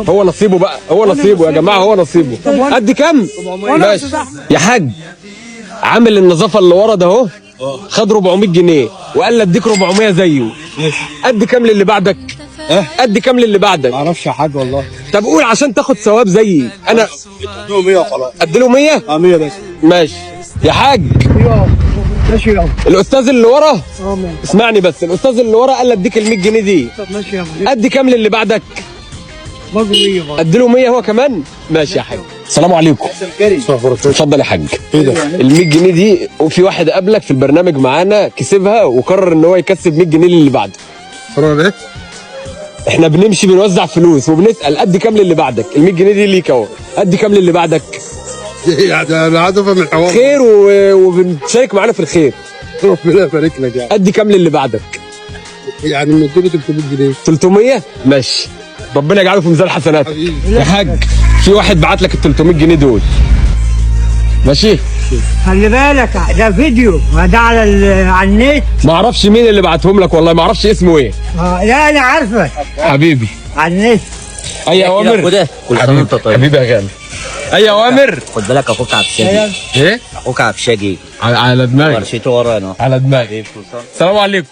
هو نصيبه بقى، هو نصيبه يا جماعة، هو نصيبه. قد كام؟ ماشي يا حاج. عامل النظافة اللي ورا ده اهو، خد 400 جنيه وقال لي اديك 400 زيه. قد كام للي بعدك؟ قد كام للي بعدك؟ ما اعرفش يا حاج والله. طب قول عشان تاخد ثواب زيي انا. اديله 100 وخلاص. اديله 100؟ اه 100 بس. ماشي يا حاج. ماشي يابا. الاستاذ اللي ورا، اه ماشي. اسمعني بس، الاستاذ اللي ورا قال لي اديك ال 100 جنيه دي. طب ماشي يابا. قد كام للي بعدك؟ برضه 100 برضه. اديله 100 هو كمان. ماشي يا حاج. السلام عليكم. اتفضل يا حاج. ايه ده؟ ال 100 جنيه دي، وفي واحد قبلك في البرنامج معانا كسبها وقرر ان هو يكسب 100 جنيه للي بعده. قرار ايه؟ احنا بنمشي بنوزع فلوس وبنسال قد كام للي بعدك. ال 100 جنيه دي ليك اهو، قد كام للي بعدك؟ يعني انا عايز افهم الحوار. خير وبنشارك معانا في الخير. ربنا يبارك لك يعني. قد كام للي بعدك؟ يعني مديله 300 جنيه. 300. ماشي، ربنا يجعله في ميزان حسناتك يا حاج. في واحد بعت لك ال 300 جنيه دول. ماشي. خلي بالك ده فيديو، ما ده على على النت. ما اعرفش مين اللي بعتهم لك والله، ما اعرفش اسمه ايه. آه لا انا عارفه. حبيبي. على النت. اي اوامر؟ خد كل سنة وانت طيب. حبيبي يا غالي. اي اوامر؟ خد بالك اخوك عبشاجي. ايه؟ اخوك عبشاجي. على دماغي. ورشته ورانا. على دماغي. السلام عليكم.